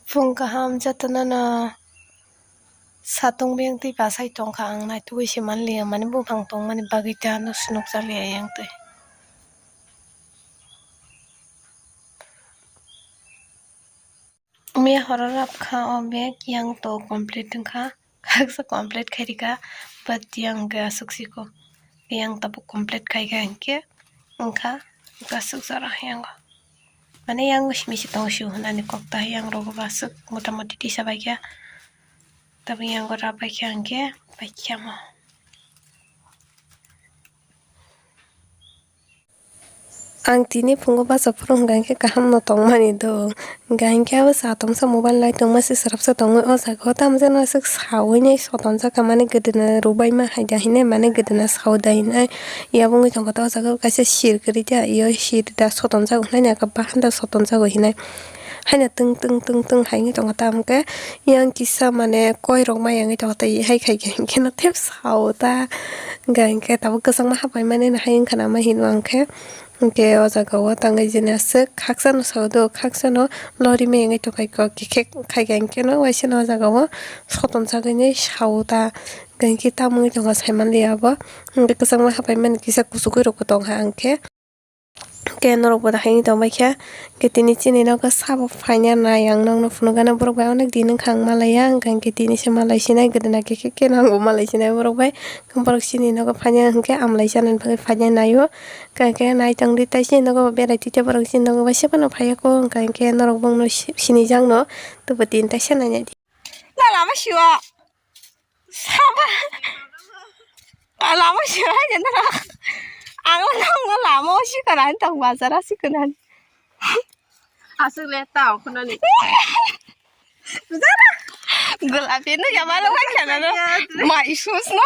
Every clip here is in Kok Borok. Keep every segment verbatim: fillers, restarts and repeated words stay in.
Phung kaham jotono no satung biyang twi bachai tongkha, ang naitugwi se manliya, mani buphang tongmani bagwi ta no se nukjakliya yang twi. Miya horo rap kha o bag, yang to complete wngkha, khaksa complete khai rikha, but yang hwnkhe aswk siko, yang tabuk complete khai kha hinkhe wngkha, wngkha aswk jora yango. Mane yang simi se tong sio hinani kok ta yang rogo ba aswk motamoti tisa bai kha. Tabuk yango rap bai kha hinkhe bai kha mo. Ang tini phungo bacha phuru hwnkha hinkhe kaham no tongmani do. Hwnkha hinkhe abo cha tongsa mobile nai tongma se swrapsa tongwi o jaga o tamo jani aswk sawi nai sotonjak kha mane gwdwna rwbaima hai da hinai mane gwdwna sawi da hinai. Yabo wngwi tongkha ta o jaga o kaisa sir kwrwi da, iyo sir da sotonjago hinai, aka bahan da sotonjago hinai. Haino twng twng twng twng hai wngwi tongkha ta, hwnkhe yang kisa mane koi rok ma yangwi tongkha ta, hai khai khe hinkhe no thep sao ta, hwnkha hinkhe tabuk kwchangma hapai mani no hai wngkha na ma hino ang khe, hwnkhe o jaga o tangwi jeni aswk khaksa no sao do, khaksa no lori ma yangwi tongkha khe khai khe hinkhe no waisa no o jaga o sotonjagwi nai sao ta, hwnkha hinkhe tamo wngwi tongkha sai manliya abo, hwnkhe kwchangma hapai mani kisa kuchugwi rokbo tongkha ang khe. Khe norok bo da hai wngwi tongbai kha. Khe tini chini nogo sabo phaina nai ang nokno phunukgana borok bai onek din wngkha ang malaiya, hwnkha hinkhe tini se malai sinai gwdwna khe khe khe no ang bo malai sinai borok bai. Borok chini nogo phaina hinkhe amlai chanani bagwi phaina naio. Hwnkha hinkhe nai tongdi tai chini nogo berai twi tei borok chini nogo bai se phano phaiya kho, hwnkha hinkhe norok bongno si-, sinijak no tubui tini taisa nainai di. Na lama siwa. Saba. Lama siwa jendara. Ang lama lama sikanani tong bazara sikanani. Aswk le ta okhonani. Gulapi no jama lo khai khana no. Ma isus no.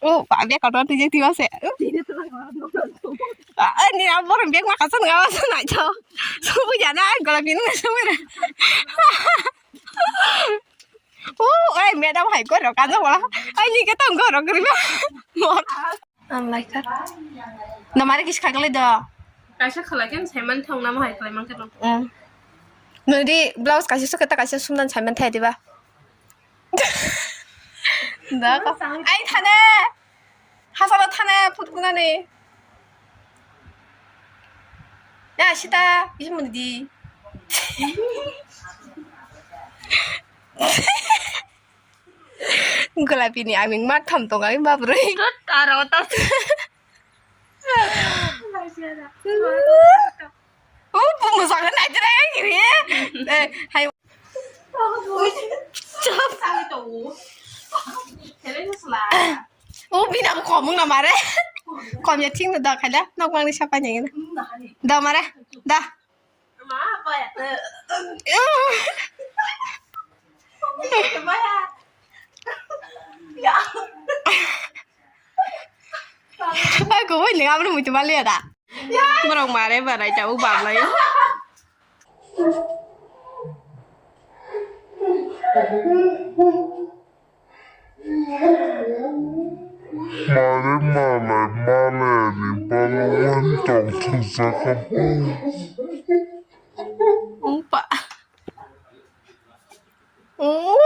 O, ba, bag kotor twijak twiba se. Ani abo borok bag ma kaisa nang abo se naithok. Subu jana, golapi nung se mera. O, oi, madam hai ko rok, kajo wala. Ai, ni ke tong ko rok riba. Mor. Ang lai kha. Na mare kis khaklai do. Kaisa khalai khe saiman thong nama hai khlai man khe. Nodi blouse kaisa sukha ta kaisa sumdan saiman thai diba. Da ko. Ai thane. Hasalo thane phutkunani. Ya sita, isi muni di. Golapi ni aming mak tham tong ai babroi. Tut, aro tau. Oh, bu musang na jira ya kiri. Eh, hai. Chop. Oh, bina bu komung na mare. Kom ya thing da khala. Nok mang ni sapa nyeng. Da mare. Da. Ai, ko wai nang amro muitu maliya da. Borok mare barai tabuk bablai. Mare malai malai ni bagwi tong thangsa kha. Umpa. Oh.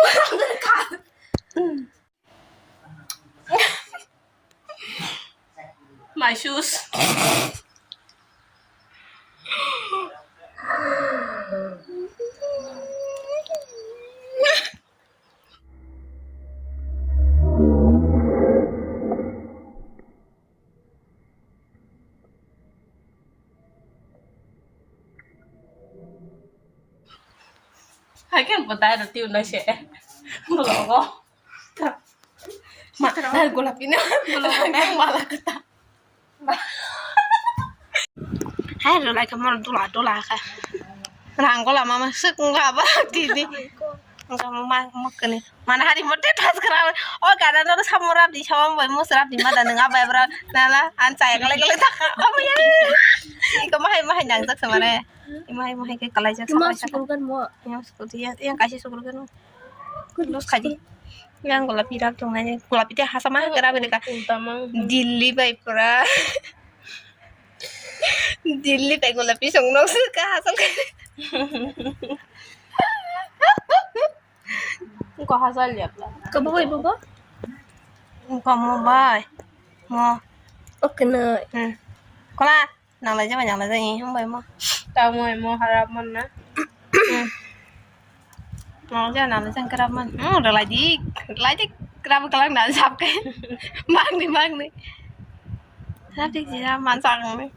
My shoes. Hai khe bo dai rw twi unai se. Bologo. Ma, dai golapi na. Bologo. Mala kata. Hai rw lai kha mor dula dula kha. Rang gola mama sik nga ba tini. Nga ma ma kani. Mana hari mote thas khara. O gana no samo rap di samo bai mus rap di ma da nang abai bra. Nala an chaya kala kala thaka. Amo ya. Iko mahai mahai nang jak samare. Mahai mahai ke kalai jak samare. Ima sukul kan mo. Ima sukul dia. Yang kasih sukul kan. Lus khaji. Yang golapi rap tong nai. Golapi te hasama kara bini ka. Dilli bai pura. Dilli bai golapi song nok suk ka hasam ka. Ko hasal ya. Ko bobo bobo. Ko mo bai. Mo. Oke no. Hmm. Kola. Nang lai jaba nang lai jai hum bai mo. Tamo mo harap man na. Hmm. Nang lai jaba nang lai jang kerap man. Hmm, ralai di. Ralai di kerap kelang dan sap ke. Mang ni mang ni. Sap di sih man sang ni.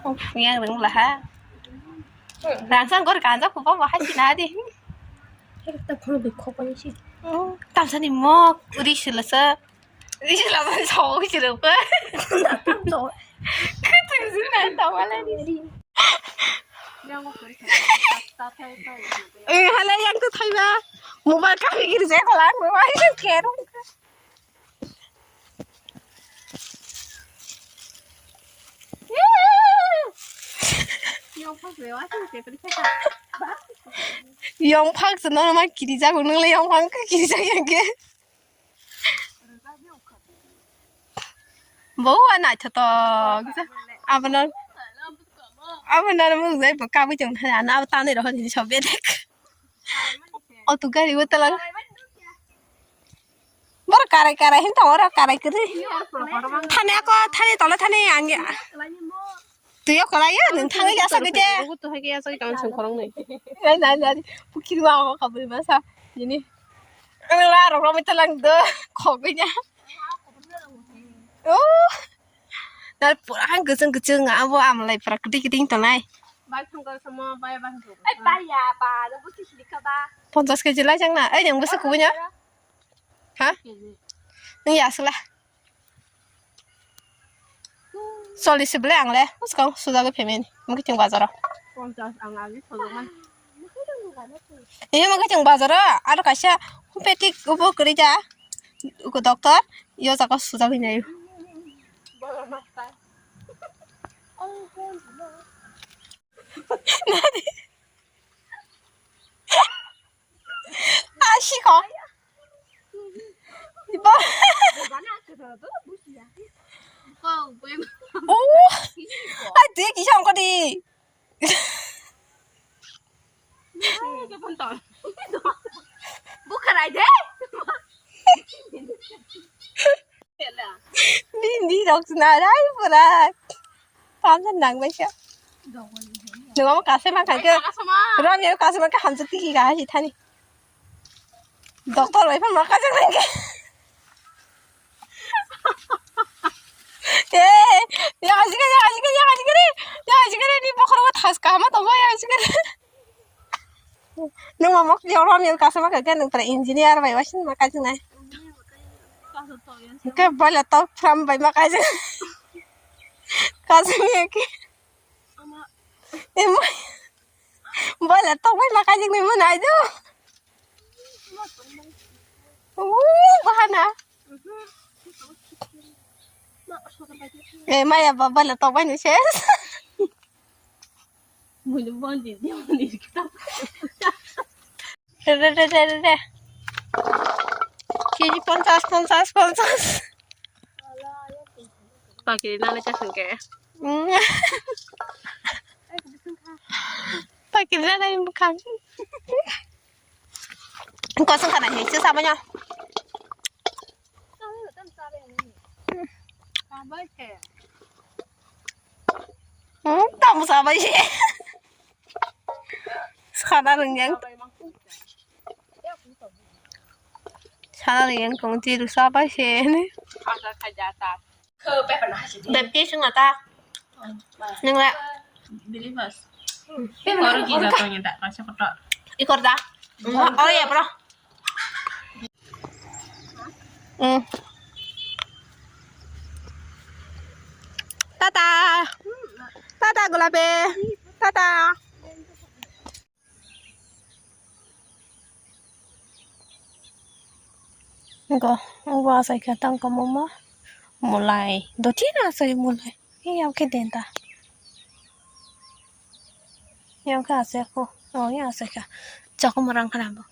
Uf, yang rung lah ha. Rang sang gor kanjak kupa bahai sina di. Ekta phone bi khok bai si. Hmm, tamsa ni mok uri sila sa. Uri sila sa so uri sila pa. Khutang sina tawala ni. Eh, hala yang tu thaiba. Mobile kami kiri je khala mobile kero. Yong phak se no ma kiri jago nung le yong phang ka kiri jago ke. Bo wa naithotok. Abono, abono mung jai bo kabui tong thani ano abo tanwi rokho ni sob bedek. Auto gari bo talang. Bor karai karai hin tongo oro karai kwrwi. Thani ako thani tole thani ang. Twi o kwlai ya nwng thangwi ya sagwi de. Nai nai nai. Pukiri wa o kabri masa. Nini. Ang la rok romoi talang do. Khogwi ya. Oh. Dal pura ang gujung gujung abo amlai pura kiti kiti tonai. Bai thangko samo bai bai thangko. Ai bai ya ba, no busi sili ka ba. Ponchas kg lai jang na. Ai jang busi kubunya. Ha? Nung ya sila. Cholish se belai ang le. Buskang sujago payment. Mungkin chwng bazaro. Ponchas ang agi sojoman. Ini mungkin chwng bazaro. Aro kaisa hupetik ubo kwrwi ja. Uko doctor. Yo jaga sujagwi nayo. Asiko. Ibo. Oh. Ade kisa ongkha di. Bukarai de. Bini rok narai pura. Pamsa nang bai kha. Nung omo kaisa man kha khe. Rani kaisa man kha hamjak tiki kha hai thani. Doctor bai phan ma kaisa man kha. Eh, ya jika ya jika ya jika re. Ya jika re ni bokhoro thas kha ma to ya jika re. Nung mama kli oro ni kasa ma kha nung tra engineer bai wasin ma kajinai. Ke boila tok from bai ma kajin. Kajin ye ke. Ema. Boila tok bai ma kajin ni mo nai do. Uh, bahana. Eh, maya ba boila tok bai ni ses. Mui no bonji, dia muni kita. Re, re, re, re, re, re. Kg ponchas, ponchas, ponchas. Pakiri nana chasang ke. Mm. Pakiri nana ini bukan. Kosong kana hei, sesabanya. Hmm, tamo sabai se. Sana ringyang. Sana ringyang tong tiru sabai se ni. Beb ke sung ata. Nung la. Ikor gila tong ya tak kasih kotor. Ikor da. Oh ya bro. Hmm. Tata. Tata gulapi. Tata. Go, go asai kha tang kamo ma. Mulai. Doti na asai mulai. Yang ke denta. Yang ke asai ko. Oh, yang asai kha. Chako marang khana bo.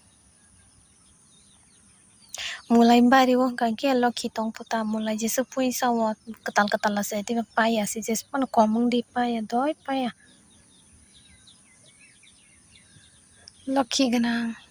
Mulai bari o hwnkha khe lokhi tong puta, mulai jesa puisa o kwtal kwtal se, tei paya se, jesa phano kom wng di, paya doi paya. Lokhi gwnang.